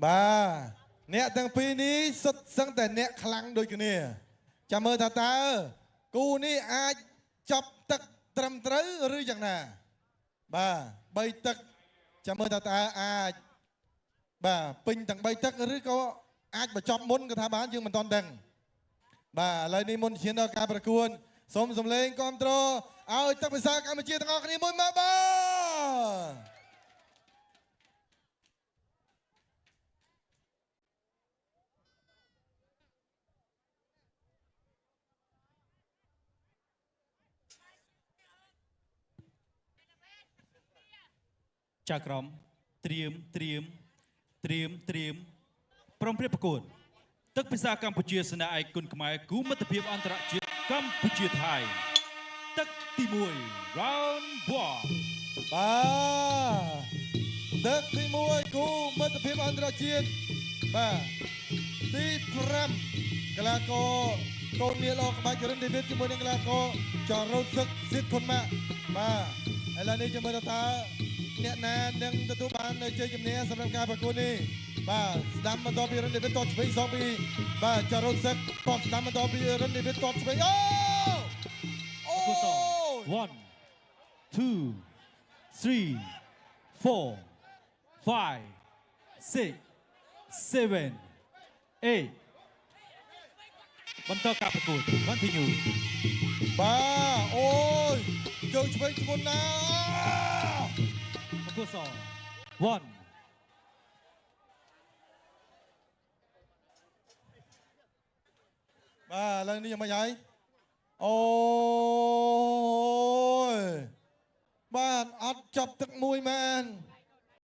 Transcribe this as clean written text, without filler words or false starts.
បាទអ្នកទាំងពីរនេះសុទ្ធសឹងតែអ្នកខ្លាំងដូចគ្នាចាំមើលថាតើគូនេះអាចចាប់ទឹកត្រឹមត្រូវឬយ៉ាងណាបាទ3ទឹកចាំមើលថាតើអាចបាទពេញទាំង3ទឹកឬក៏អាចបញ្ចប់មុនក៏ថាបានយើងមិនទាន់ដឹងបាទឥឡូវនេះមុនឈានដល់ការប្រកួតសូមសម្លេងគាំទ្រឲ្យទឹកពិសាកម្ពុជាទាំងអស់គ្នាមួយមកបាទ ចៅក្រមត្រៀមត្រៀមត្រៀមត្រៀមព្រមព្រៀបប្រកួតទឹកពិសាកម្ពុជាសេនាឯកគុណខ្មែរគូមិត្តភាពអន្តរជាតិកម្ពុជាថៃទឹកទី1 round 1 បាទទឹកទី1គូមិត្តភាពអន្តរជាតិបាទទី5កីឡាករកូននាលអក្បាច់រិនដេវីតជាមួយនឹងកីឡាករចរោតសឹកស៊ីតខុនម៉ាក់បាទឥឡូវនេះចាំមើលថាតើអ្នកណានឹងទទួលបាននៅជ័យជំនះសម្រាប់ការប្រកួតនេះបាទស្ដាំបន្តពីរិនដេវីតតឆ្វេងសងពីបាទចរោតសឹកតស្ដាំបន្តពីរិនដេវីតតឆ្វេងអូអូ គូស1 2 3 4 5 6 7 8បន្តការប្រកួត continue បាទអូយជើងឆ្វេងធ្ងន់ណាស់ ប្រកួតស1 បាទឥឡូវនេះយ៉ាងម៉េចហើយអូយបាទអត់ចាប់ទឹកមួយមែន